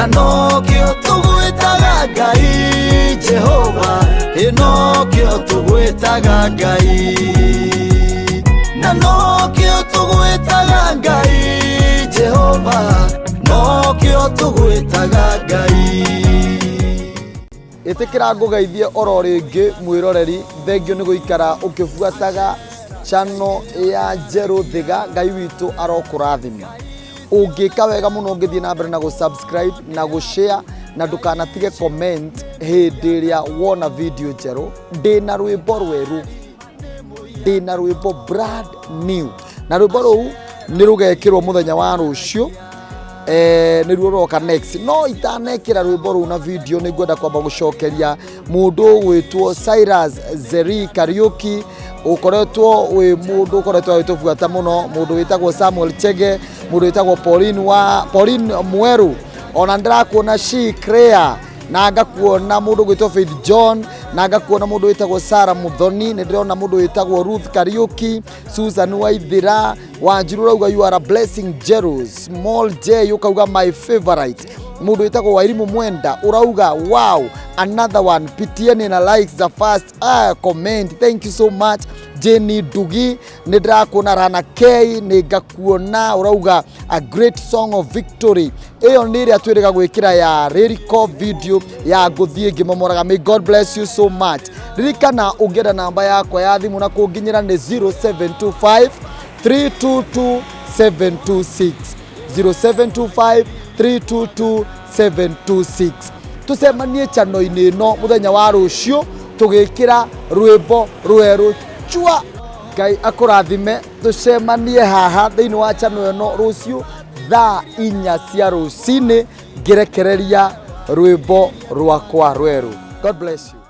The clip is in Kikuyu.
Na nokĩo tũgwĩtaga Ngai Jehova, ĩ nokĩo tũgwĩtaga Ngai. Na nokĩo tũgwĩtaga Ngai Jehova, nokĩo tũgwĩtaga Ngai. Ĩtĩkĩra ngũgeithie oro rĩngĩ mwĩroreri, thengio nĩ gũikara ũkĩbuataga channel ya Njerũ Thiga. Ngai witũ arokũrathima. Ũngĩka wega mũno ũngĩthiĩ na mbere na gũ-subscribe na gũ-share, na ndũkanatige comment hĩndĩ ĩrĩa wona video njerũ. Ndĩna rwĩmbo rwerũ, ndĩna rwĩmbo brand new, na rwĩmbo rũu nĩ rũgekĩrwo mũthenya wa rũciũ, nĩruo rũroka next. No itanekĩra rwĩmbo rũu na video, nĩ ngwenda kwamba gũcokeria mũndũ ũgwĩtwo Cyrus Zeri Kariuki, ũkoretwo wĩ mũndũ ũkoretwo agĩtũbuata mũno, mũndũ wĩtagwo Samuel Chege, mũndũ wĩtagwo Pauline, wa Pauline Mweru, ona ndĩrakuona She Crea, na ngakuona mũndũ ũgwĩtwo Faith John, na ngakuona mũndũ wĩtagwo Sarah Muthoni, nĩ ndĩrona mũndũ wĩtagwo Ruth Kariuki, Susan Waithira Wanjiru ũrauga you are a blessing Jeru, Small J ũkauga my favorite, mũndũ wĩtagwo Wairimu Mwenda ũrauga wow, another one, pitieni na likes the first comment, thank you so much. Jenny Ndugi, nĩ ndĩrakuona. Rana K, nĩ ngakuona, ũrauga a great song of victory. Ĩyo nĩ ĩrĩa twĩrĩga gwĩkĩra ya lyrical video ya ngũthiĩ ngĩmomoraga. May God bless you so much. Ririkana ũngĩenda namba yakwa ya thimũ na kũnginyĩra nĩ 0725 322 726, 0725 322 726. Tũcemanie channel-inĩ ĩno mũthenya wa rũciũ tũgĩkĩra rwĩmbo rwerũ chua. Ngai akũrathime. Tũcemanie haha thĩinĩ wa channel ĩno rũciũ thaa 4 cia rũcinĩ ngĩrekereria rwĩmbo rwakwa rwerũ. God bless you.